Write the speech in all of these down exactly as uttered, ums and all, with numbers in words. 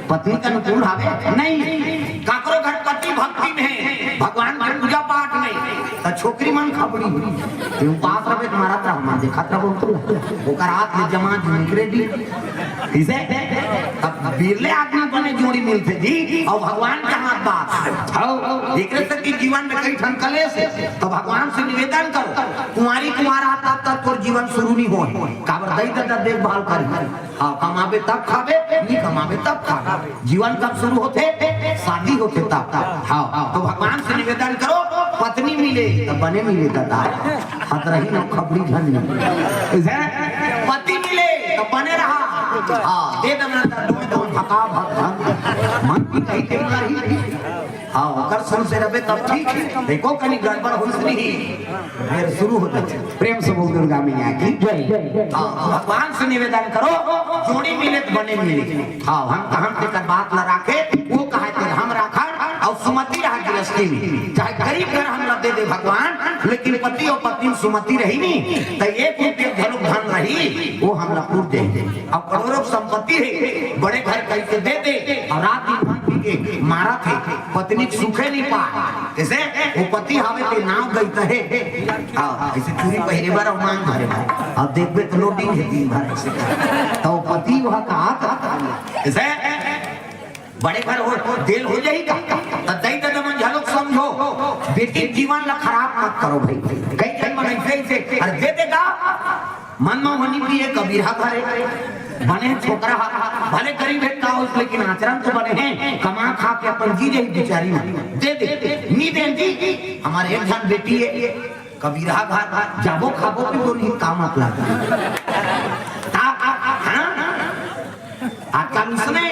पत्नी के अनुकूल हवे? नहीं। काकरो घर पति भक्ति में हे, भगवान के पूजा पाठ में, त छोकरी मन खबड़ी। ते उपास रहे त मारत रह, मन देखत रह, बोलत रह। ओकर हाथ ले जमा जुनिक रेडी। इसे तब बिरले आदमी बने जोड़ी मिलथे जी, अउ भगवान के हाथ बात। हौ, एकरे से कि जीवन में कई ठन कलेश हे, त भगवान से निवेदन करो, कुंवारी कुंवार आता तब तोर जीवन शुरू नहीं हो। काबर दई ददा देखभाल करी। हाँ, कमाबे तब खाबे, नहीं कमाबे तब खाबे। जीवन कब शुरू होथे? शादी होथे तब। हाँ, तो भगवान से निवेदन करो, पत्नी मिले त बने मिले ददा, हतरही न खबड़ी झन मिले। पति मिले त बने रहा। हाँ, दे देना त डोल डोल भका भक धन। मन की कही के मारी। हाँ, ओकर सुर से रहे तब ठीक हे। देखो कहीं गड़बड़ होइस नहीं, फिर शुरू हो जाथे। प्रेम से बोल दुर्गा मैया की जय। हाँ, भगवान से निवेदन करो, जोड़ी मिले त बने मिले। हाँ, हम कहन तेकर बात ला राखे, वो कहे तेर हम राखन, अउ सुमति रहा गृहस्थी में। चाहे गरीब घर हम ला दे दे भगवान, लेकिन पति अउ पत्नी में सुमति रही नहीं, त एक रुपया घलो धन रही, वो हम ला पूर दे। अउ करोड़ों संपत्ति हे, बड़े घर कहिके दे दे, अउ रात दिन भांग पी के मारत हे, पत्नी के सुखे नहीं पाए। जैसे वो पति हवे ते नाव गई हे, हाँ, ऐसे चूड़ी पहिरे बर अउ मांग भरे बर, अब देखबे त लोटिंग हे दिन भर ऐसे। त वो पति वह कहा था, जैसे बड़े घर हो, देल हो जाही का? त दई ददा मन घलोक समझो, बेटी के जीवन ला खराब मत करो भाई। कई झन मन ऐसे ऐसे, अरे दे देगा, मन में हनी पिए कबीरा भरे, बने छोकरा हा, भले गरीब हे का होइस, लेकिन आचरण तो बने हे, कमा खा के अपन जी जाही बिचारी मन। दे दे, नी दे जी, हमारे एक झन बेटी हे, कबीरा घर जाबो खाबो पीबो नहीं, का मतलब? ता, हाँ? आजकल उसने,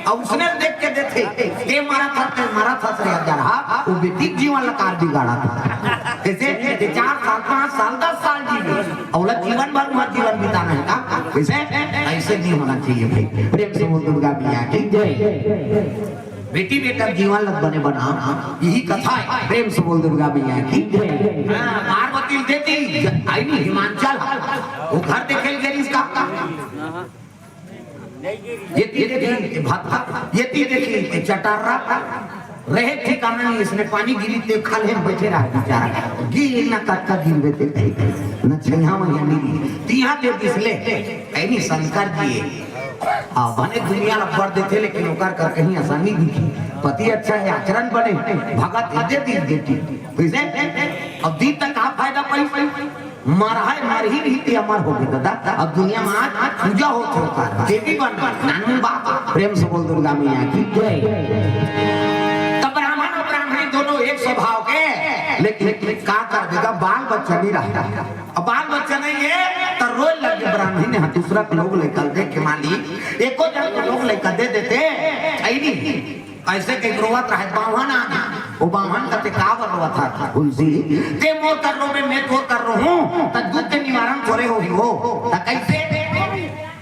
अउ उसने देख के देथे, ते मारत हस, ते मारत हस रे, अगर हा, वो बेटी के जीवन ला कार बिगाड़त हे। जैसे ते चार साल, पाँच साल, दस साल जीवे, अउ ला जीवन भर वहाँ जीवन बिताना हे का? कैसे? ऐसे नहीं होना चाहिए भाई। प्रेम से बोल दुर्गा मैया की जय। बेटी बेटा जीवन ला बने बना, यही कथा हे। प्रेम से बोल दुर्गा मैया की जय। हाँ, पार्वती देती, आई नहीं हिमाचल, वो घर देखे गई इसका। ये ती देखी, ये भत्ता, ये ती देखी, ये चटारा, रहे ठिकाना नहीं, इसने पानी गिरी ते खाल्हे में बैठे रहा बेचारा। गिरी ना कत्ता गिरबे ते कहीं, न छैहा मैया नहीं। तिहा ते दिसले, ऐनी शंकर जी हे। हाँ, बने दुनिया ला बर देथे, लेकिन ओकर कर कहीं आसानी दिखी। पति अच्छा हे, आचरण बने, भगत इज्जत दी बेटी। कैसे? अब दी तक का फायदा पाई? मरही, मरही नहीं ते अमर होगे ददा। अब दुनिया में आज, आज पूजा होथे ओकर, देवी बन, नानू बाप। प्रेम से बोल दुर्गा मैया की जय। तब ब्राह्मण अउ ब्राह्मणी दोनों एक स्वभाव के, लेकिन, लेकिन का कर देगा, बाल बच्चा नहीं रहा। अब बाल बच्चा नहीं हे, त रोए लगे ब्राह्मणी ने, हाँ, दूसरा के लोग लइका देख के माली, एको झन के लोग लइका दे देते, ऐ नहीं। ऐसे कहीं रोवत रहे, बाम्हन आ गे। वो बाम्हन कथे, "का बर रोवत हस तुलसी? ते मोर कर रोबे, मैं तोर कर रोहूं, त दुख के निवारण थोरे होही हो।" त कैसे?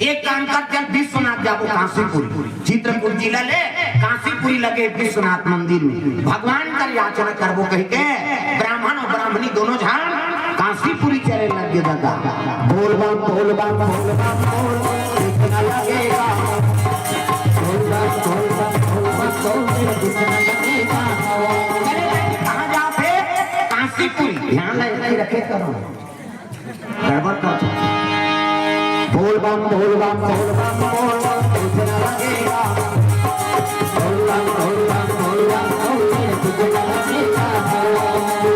एक काम कर, चल विश्वनाथ जाबो कांसीपुरी, चित्रकूट जिला ले कांसीपुरी लगे विश्वनाथ मंदिर में भगवान कर याचना करबो कहिके ब्राह्मण अउ ब्राह्मणी दोनों झन कांसीपुरी चले लगे ददा। बोल बम, बोल बम, बोल बम, बोल बम, कितना लगेगा? बोल बम, बोल बम, बोल बम, बोल बम, कितना लगेगा? अरे, कहाँ जात हे? कांसीपुरी। ध्यान लगा के रखे करो। गड़बड़ कर। बोल बम, बोल बम, बोल बम, बोल बम, कितना लगेगा? बोल बम, बोल बम, बोल बम, बोल बम, कितना लगेगा?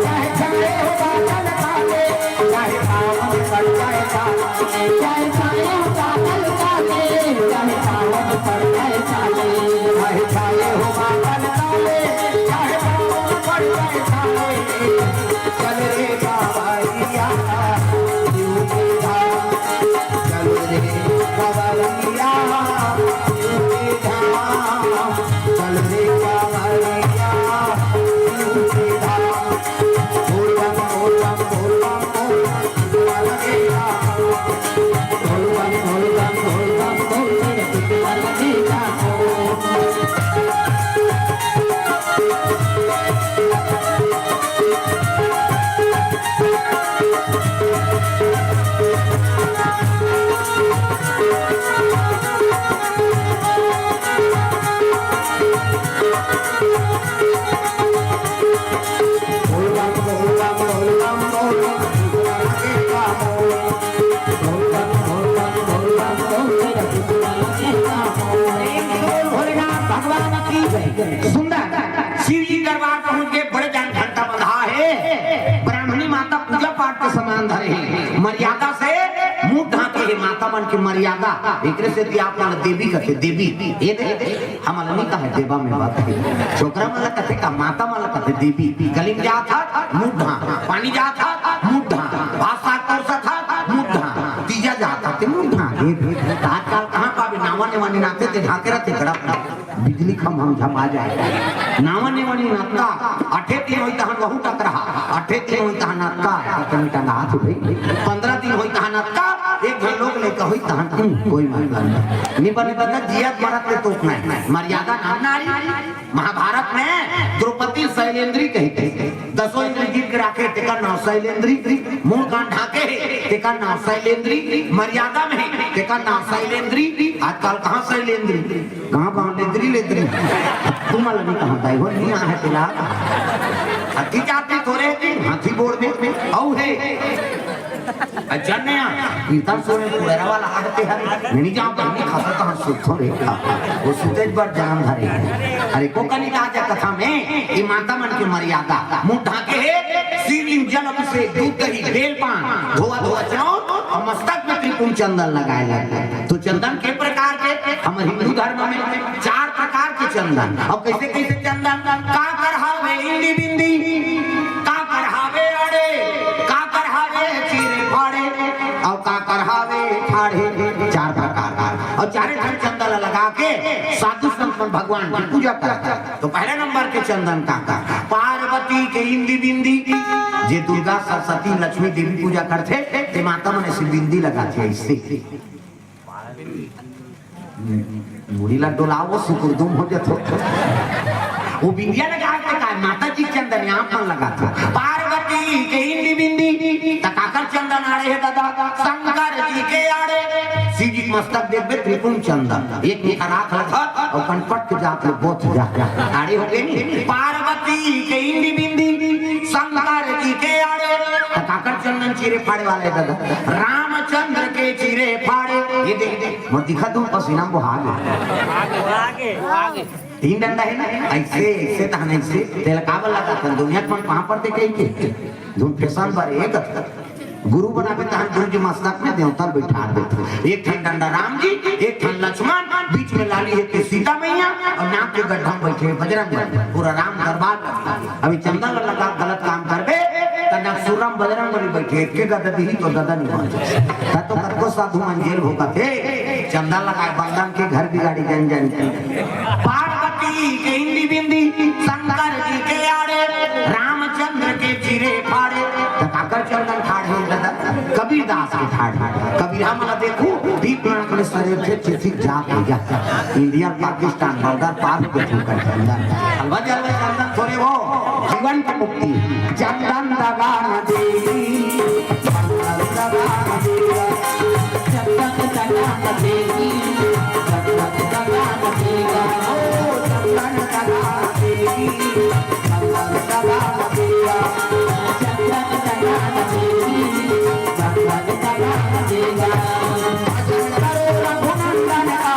चाहे चले हो बादल काले, चाहे पावन पड़ जाए काले, चाहे चले हो बादल काले, चाहे पावन पड़ जाए काले, चाहे चले हो बादल काले, चाहे पावन पड़ जाए काले। चल रे कांवरिया, शिव के धाम। चल रे कांवरिया, शिव के धाम। चल रे कांवरिया, शिव के धाम। बोल बम, बोल बम, बोल बम, बोल बम, कितना लगेगा? बोल बम, बोल बम, बोल बम, बोल बम, कितना लगेगा? प्रेम से बोल भोलेनाथ भगवान की जय। सुंदर शिव जी दरबार पहुंच के बड़े जान घंटा बंधा हे। ब्राह्मणी माता पूजा पाठ के सामान धरे हे, मर्यादा से मुंह ढांके हे। माता मन के मर्यादा, एकरे सेती आप मन देवी कथे, देवी। ये दे, हमन ला नहीं कहे देवा में बात हे। छोकरा मन ला कथे का, माता मन ला कथे देवी। गली में जात हा, मुंह ढांक, पानी जात हा, मुंह ढांक, भात साग परोसत हा, मुंह ढांक, तीजा जात हा, ते मुंह ढांक। ये दे, आजकल कहाँ पाबे, नावा नेवा नी नाते ते ढांके रहते गड़ा। बिजली खंभा म झपा जाय। नावा नेवा नी नतका, अठे दिन होई तहन वहू टकरहा, अठे दिन होई तहन नतका, कतनी टंगा हाथ उठे। पंद्रह दिन होई तहन नतका, एक झन लोग लेके होई तहन, हम्म, कोई मतलब नहीं। नी बने बने जियत मरत ले तोप नहीं। मर्यादा नाम नारी। महाभारत में द्रौपदी शैलेंद्री कही थे। दसों इंद्री जीत के राखे, तेकर नाम शैलेंद्री। मूल कान ढाके हे, तेकर नाम शैलेंद्री। मर्यादा में हे, तेकर नाम शैलेंद्री। आजकल कहाँ शैलेंद्री? कहाँ, कहाँ लेदरी, लेदरी? तुमन ला नहीं कहाँ दाई हो, नहीं आहे तेला। हाथी जाति थोरे दिन, हाथी बोल में, में, अउ हे। अच्छा ने, कीर्तन सुने पुरेरा वाला आगते हर, नहीं जाओ, नहीं खाता तो हम सुत थोरे। वो सुते बर जन्म धरे। अरे, को कनी लाज कथा में, ये माता मन के मर्यादा। मुंह ढाके हे, शिवलिंग जल अभिषेक, दूध दही, बेल पान, धोआ धोआ चाउर, अउ मस्तक में त्रिपुंड चंदन लगाए लगे। तो चंदन के प्रकार के, हमर हिंदू धर्म में चार प्रकार के चंदन। अउ कैसे कैसे चंदन? काकर हावे इंदी बिंदी, काकर हावे आड़े, काकर हावे चीरे फाड़े, अउ काकर हावे ठाढ़े। चार प्रकार का। अउ चारे ठन चंदन ला लगा के साधु संत मन भगवान की पूजा करथे। तो पहले नंबर के चंदन काकर, पार्वती के इंदी बिंदी, जे दुर्गा सरस्वती लक्ष्मी देवी पूजा करथे, ते माता मन ऐसी बिंदी लगाथे ऐसे। मुड़ी ला डोलावो, सुकुरदुम हो जथो। वो बिंदिया लगा के काय, माता जी के चंदन यहाँ पर लगा था। पार्वती के इंदी बिंदी, त काकर चंदन आड़े हे दादा, शंकर जी के आड़े। शिव जी के मस्तक देखबे, त्रिपुंड चंदन, एक मुठा राख रखा, अउ कनपट के जात ले बोथ जा, आड़े हो गए नी। पार्वती के इंदी बिंदी, शंकर जी के आड़े, त काकर चंदन चीरे फाड़े वाला हे दादा, रामचंद्र के चीरे फाड़े। ये देख, देख, मोर दिखा दूं, पसीना बहा गया। तीन डंडा हे ना, ऐसे, ऐसे तहन ऐसे, तेला काबर लगाथन, दुनिया के मन कहाँ पड़ते कही के? धुन फैशन बारे, एक गुरु बनाबे तहन गुरु जी मस्तक में देवता ल बैठा देथे। एक ठन डंडा राम जी, एक ठन लक्ष्मण, बीच में लाली हे ते सीता मैया अउ नाक के गड्ढा में बैठे बजरंग बली। पूरा राम दरबार लगे। अभी चंदन ल लगा गलत काम करबे, त नाक सुरम बजरंग बली बैठे, एक के गदा दिही तो गदा नहीं पहुंचे। त तो कतको साधु मन जेल भोगत हे, चंदन लगाए बंदन के घर बिगाड़ी जन जन के। पार्वती के इंदी बिंदी, शंकर जी के आड़े, रामचंद्र के चीरे फाड़े। त काकर चंदन ठाढ़े दादा? कबीरदास के ठाढ़े। कबीर हमला देखू, दीप नाक में सरे थे चिथिक जात हो जा। इंडिया पाकिस्तान बॉर्डर पार हो गए थे चंदन। अलवा जलवा चंदन थोरे हो, जीवन की मुक्ति। चंदन दगा न देगी, चंदन दगा न देगी, चंदन दगा न देगी, चंदन दगा न देगा, ओ चंदन दगा न देगी, चंदन दगा न देगा, चंदन दगा न देगी, चंदन दगा न देगा। भजन करो रघुनंदन का,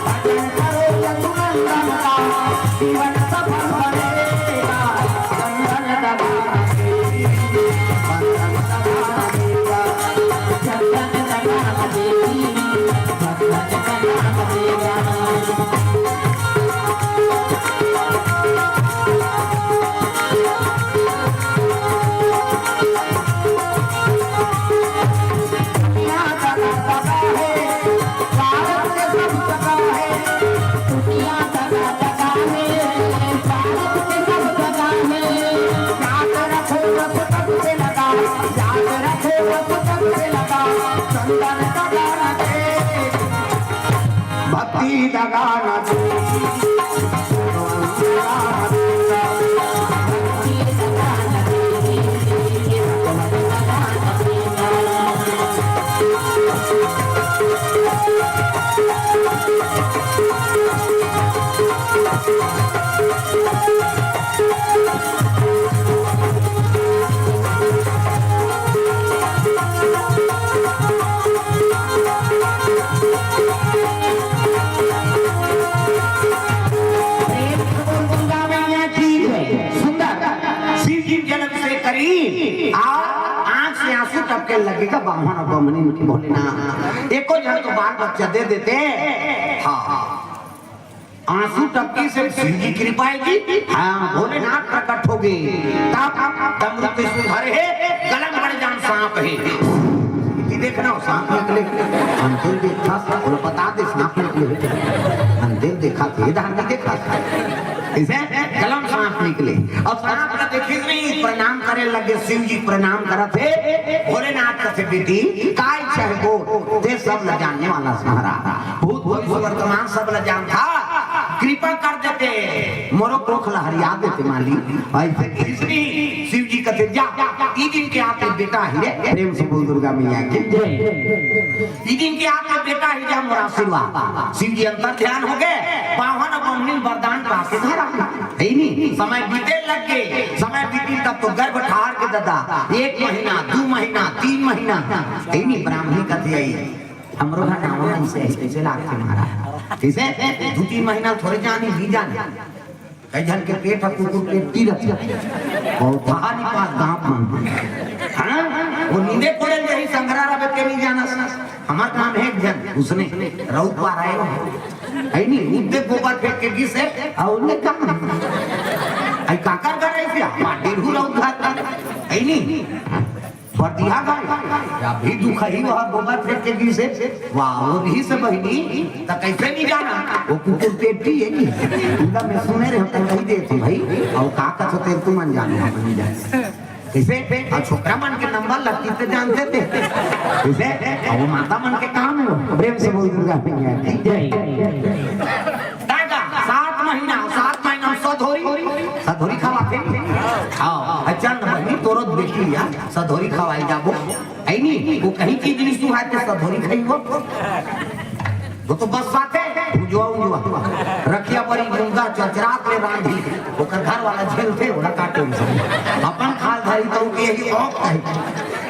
भजन करो रघुनंदन का, जीवन सफल बनेगा। चंदन दगा न देगी, चंदन दगा न देगा, चंदन दगा न देगी, चंदन दगा न देगा। दुनिया दगा दगा है, भारत के सब दगा है। दुनिया दगा दगा है, भारत के सब दगा है। याद रखो रब सबसे लगा, याद रखो रब सबसे लगा। चंदन दगा न दे, भक्ति दगा न दे। के लगेगा बाम्हन अउ बम्हनिन के भोलेनाथ। एको झन तो बाल बच्चा दे देते। हाँ, हाँ। आंसू टपकी से शिव जी कृपा की। हाँ, भोलेनाथ प्रकट हो गए। तब डमरू त्रिशूल धरे हे, गला म बड़े जान सांप हे। इति देखना हो, सांप निकले। अंतिल देखा, बोला, बता दे, सांप निकले। अंतिल देखा, ये धान नहीं देखा। इसे गला म सांप निकले। अउ सांप ला देखिस नहीं, प्रणाम करे लगे। शिव जी प्रणाम करत हे, भोलेनाथ कथे, "बेटी, का इच्छा हे बोल, ते सब ला जानने वाला हस महाराज। भूत भविष्य वर्तमान सब ला जानथस, कृपा कर देते, मोरो कोख ला हरिया देते मालिक।" अइसे किहिस नहीं, शिव जी कथे, "जा, ई दिन के आके बेटा ही रे।" प्रेम से बोल दुर्गा मैया की जय। "ई दिन के आके बेटा ही जा, मोर आशीर्वाद।" शिव जी अंतर ध्यान हो गए, बाम्हन अउ बम्हनिन वरदान पाके धरा। हे नी, समय बीते लग गए, समय बीती तब तो गर्भ ठार के ददा, एक महीना, दू महीना, तीन महीना, हे नी, ब्राह्मणी कथे आई, "हमरो घर नावा मन से ऐसे, ऐसे लागथे महाराज।" किसे? दू तीन महीना थोरे जानी, नहीं जानी। कई झन के पेट ह कुकुर पेट ती रथे। अउ कहानी पास दांत मन। हाँ? वो नींदे कोड़े में रही संघरा रबे के नहीं जानस। हमर काम हे एक झन, उसने रउत पार आए हो। हे नी, उद्दे गोबर फेंक के गिस हे, अउ ले काम। आई काकर घर रही थी? माटी रू रउत घर। हे नी? बरदिहा गाय, अभी दुखही वह गोबर फेंक के गिस हे। वाह, वो नहीं से बहिनी, त कैसे नहीं जाना? वो कुकुर पेटी हे कि? उनका मैं सुने रहे, हम तो कही देते भाई, अउ का कथो तेरे तू मन जानो, हम नहीं जाने। कैसे? अउ छोकरा मन के नंबर लगती तो जानते थे। कैसे? अउ वो माता मन के काम हे वो। प्रेम से बोल दुर्गा मैया की जय। दादा, सात महीना, सात महीना में सधोरी, सधोरी खवाथे। हाँ, अच्छा न बहिनी, तोरो बेटी या सधोरी खवाई जाबो। हे नी, वो कहीं चीज नहीं सुहाते, सधोरी खइबो। वो तो बस साथे, भुजवा उजवा। रखिया बरी मुंगा चचरात ले रांधी, ओकर घर वाला झेलथे, ओला का टेंशन। अपन खाल धारी तो उनके यही औक है।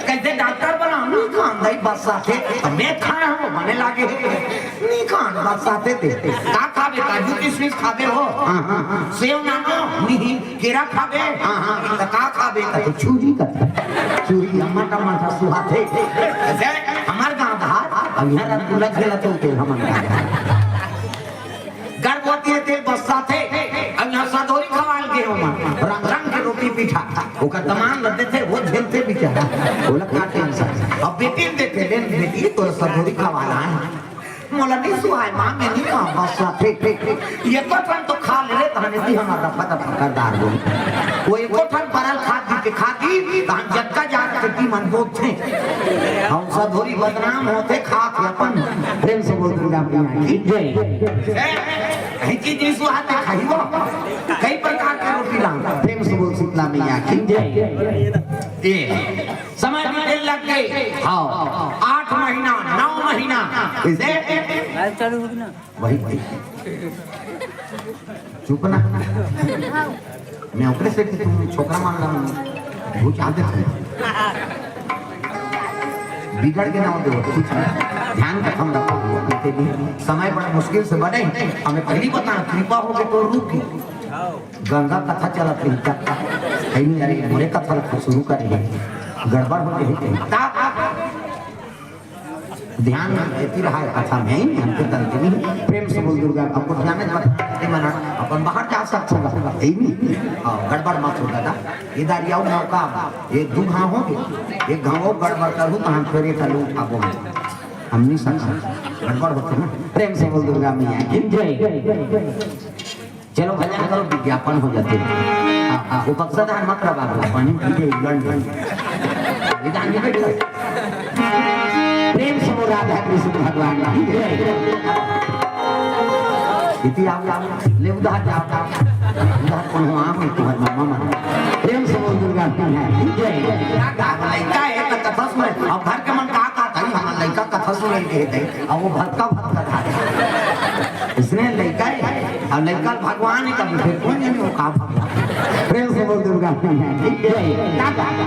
कैसे डॉक्टर बना, नहीं खान दई बस साथे, तो मैं खाए हूँ, मने लागे। नहीं खान, बस साथे ते। का खाबे, काजू किशमिश खाबे हो? हाँ, हाँ, हाँ। सेव नानो? नहीं। केरा खाबे? हाँ, हाँ। त का खाबे? त छुरी कथे। छुरी, अम्मा टमाटर सुहाथे। अइसे हमर गांव धार, अउ इहाँ रसगुल्ला खेलत होते हमर गांव धार। गर्भवती हे ते बस्साथे, अउ इहाँ सधोरी खवाल गे हमर। रंग रंग के रोटी पीठा, ओकर दमान ल देथे, वो झेलथे बेचारा। ओला का टेंशन। अब बेटी ल देथे, "ले न बेटी, तोर सधोरी खवाला हे।" मोला नहीं सुहाय माँ, मैं नहीं खाऊं, बस साथे। एको ठन तो खा ले, तहन एती हमर रफा दफा कर डार दो। वो एको ठन परल खा दी के खा दी, तहन जतका जात के ती मन बोलथे। हम सधोरी बदनाम होथे, खा के अपन। प्रेम से बोल दुर्गा मैया की जय। ए, कहीं चीज नहीं सुहाते खाई वो। कई प्रकार के रोटी लाऊं। प्रेम से बोल शीतला मैया की जय। ए, समय बीते लग गए। हाँ, आठ महीना, नौ महीना। इसे लाइव चालू होगी ना? वही, वही। चुप ना। मैं ओकरे से कि तुम छोकरा मान ला, भूत आदत है। बिगड़ के ना हो, देखो, कुछ नहीं। ध्यान का हम रखो, अपने के लिए। समय बड़ा मुश्किल से बने, हमें पहली बताना, कृपा हो गई तो रूप की। गंगा कथा चलत रही, कथा। कहीं अरे, मोरे कथा शुरू करेंगे। गड़बड़ हो गई। ध्यान में रहती रहा है कथा में, हमको तंत्र नहीं। प्रेम से बोल दुर्गा, हमको ध्यान में मत, ये मना, अपन बाहर जा सकते हो, यही नहीं। हाँ, गड़बड़ मत हो दादा। इधर आओ मौका, एक दो घाव हो गए, एक घाव गड़बड़ करूँ तो हम फिर ये करूँ, अब हम नहीं सकते, गड़बड़ होते ना। प्रेम से बोल दुर्गा मैया की जय। चलो भजन करो, विज्ञापन हो जाते। हाँ, हाँ, वो बक्सा दान मत रहा बाबू, पानी पीते इंग्लैंड में। विधान नहीं बैठा। प्रेम से बोल राधा कृष्ण भगवान की जय। इति आप, आप ले उधार जाओ, उधार कौन हो, आप नहीं तुम्हारे मामा मन। प्रेम से बोल दुर्गा की जय। अब लड़का है तो कथा सुने, अब घर के मन का, का कही, हम लड़का कथा सुने के थे, अब वो भक्का भक्का था। इसने लड़का है, अब लड़का भगवान ही कभी फिर कौन जाने वो का भगवान। प्रेम से बोल दुर्गा की जय।